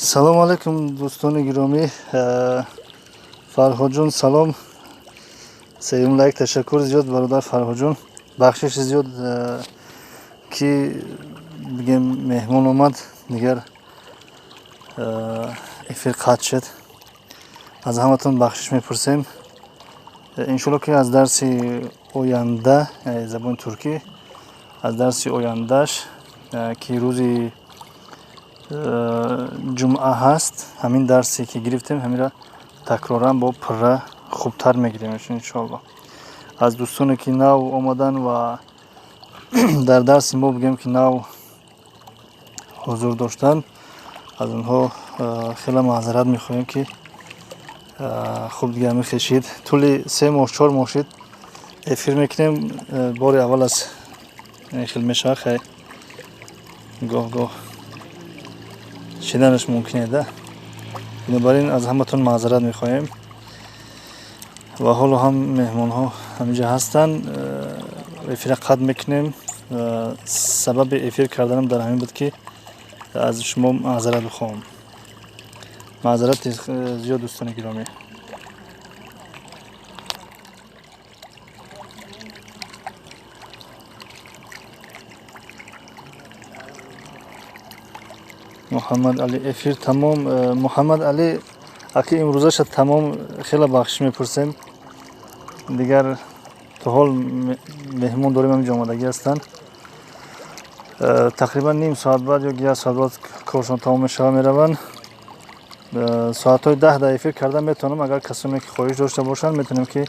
Салому алайкум, дӯстони гиромӣ. Фарҳодҷон, салом. Сеюм лайк, ташаккур зиёд, бародар Фарҳодҷон. Бахшиши зиёд, ки бигем, меҳмон омад, дигар эфир қатъ шуд. Аз ҳаматон бахшиш мепурсем. Иншолло, ки аз дарси оянда, забони туркӣ, аз дарси ояндааш, ки рӯзи ҷумъа ҳаст, ҳамин дарсе ки гирифтем, ҳаминро такроран бо пурра хубтар мегирем, иншоалло. Аз дӯстоне ки нав омадан ва дар дарси мо, бигем, ки нав ҳузур доштанд, аз онҳо хеле маъзарат мехоҳем, ки хуб, дига мехешид, тӯли 3 моҳ, 4 моҳ шид эфир мекунем, бори аввал аст хел мешавад. Хай, гоҳ гоҳ шиданаш мумкин да. Бинобар ин аз ҳаматон маъзарат мехоҳем. Ва ҳоло ҳам меҳмонҳо ҳаминҷа ҳастанд, эфира қатъ мекунем. Сабаби эфир карданам дар ҳамин буд, ки аз шумо маъзарат бихоҳам. Маъзарати зиёд, дӯстони гиромӣ. Муҳаммад Али, эфир тамом. Муҳаммад Али аки, имрӯзаша тамом, хеле бахшиш мепурсем. Дигар то ҳол меҳмон дорем, ҳаминҷо омадагӣ ҳастанд. Тақрибан ним соат баъд ё як соат баъд коршон тамом мешавад, мераванд. Соатҳои 10 да эфир кардан метавонам. Агар касоне ки хоҳиш дошта бошанд, метавонем ки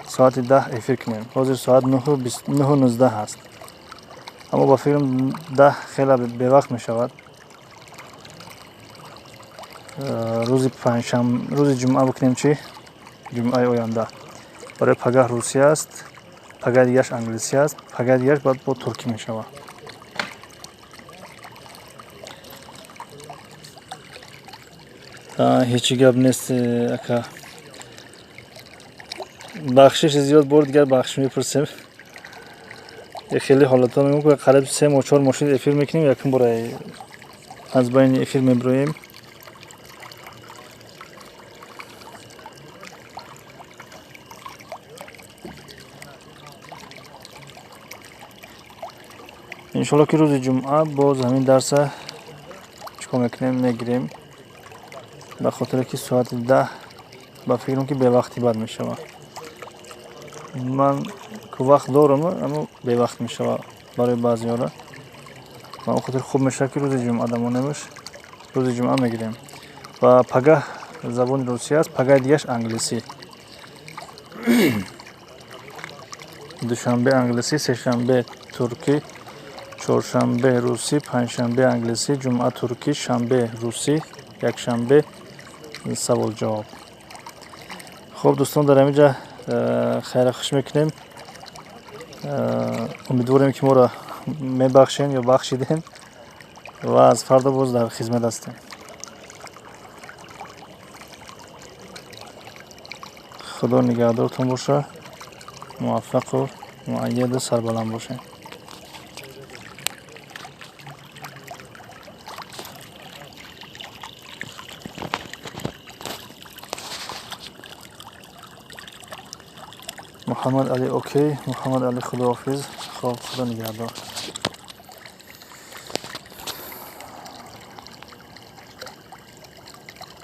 соати 10 эфир кунем. Ҳозир соат 9:19 ҳаст, аммо ба фикрам, 10 хеле бевақт мешавад. Рӯзи панҷшам, рӯзи ҷумъа бикунем чӣ? Ҷумъаи оянда. Барои пагаҳ русия аст, пагаҳи дигараш англисӣ аст, пагаҳи дигараш баъд бо туркӣ мешавад. Ҳечи гап нест, ака. Бахшиши зиёд, бори дигар бахшиш мепурсем. Хеле ҳолатҳо мегӯям, қариб 3 моҳ, 4 моҳ шуд эфир мекунем, якум бора аз байни эфир мебироем. Иншолло, ки рӯзи ҷумъа боз ҳамин дарса чикор мекунем, мегирем. Ба хотире ки соати 10 ба фикрам, ки бевақти бад мешавад. Ман ку вақт дорам, аммо бевақт мешавад барои баъзеҳоро. Ба он хотир хуб мешавад, ки рӯзи ҷумъа дамонемаш, рӯзи ҷумъа мегирем. Ва пагаҳ забони русия аст, пагаҳи дигараш англисӣ. Душанбе англисӣ, сешанбе туркӣ, чоршанбе русӣ, панҷшанбе англисӣ, ҷумъа туркӣ, шанбе русӣ, якшанбе савол ҷавоб. Хуб, дӯстон, дар ҳамин ҷа хайра хуш мекунем. Умедворем, ки моро мебахшем ё бахшидем, ва аз фардо боз дар хизмат ҳастем. Худо нигаҳдортон боша, муваффақу муайяду сарбаланд бошед. Муҳаммад Али, окей. Муҳаммад Али, худоҳофиз. Хоб, худо нигаҳдор.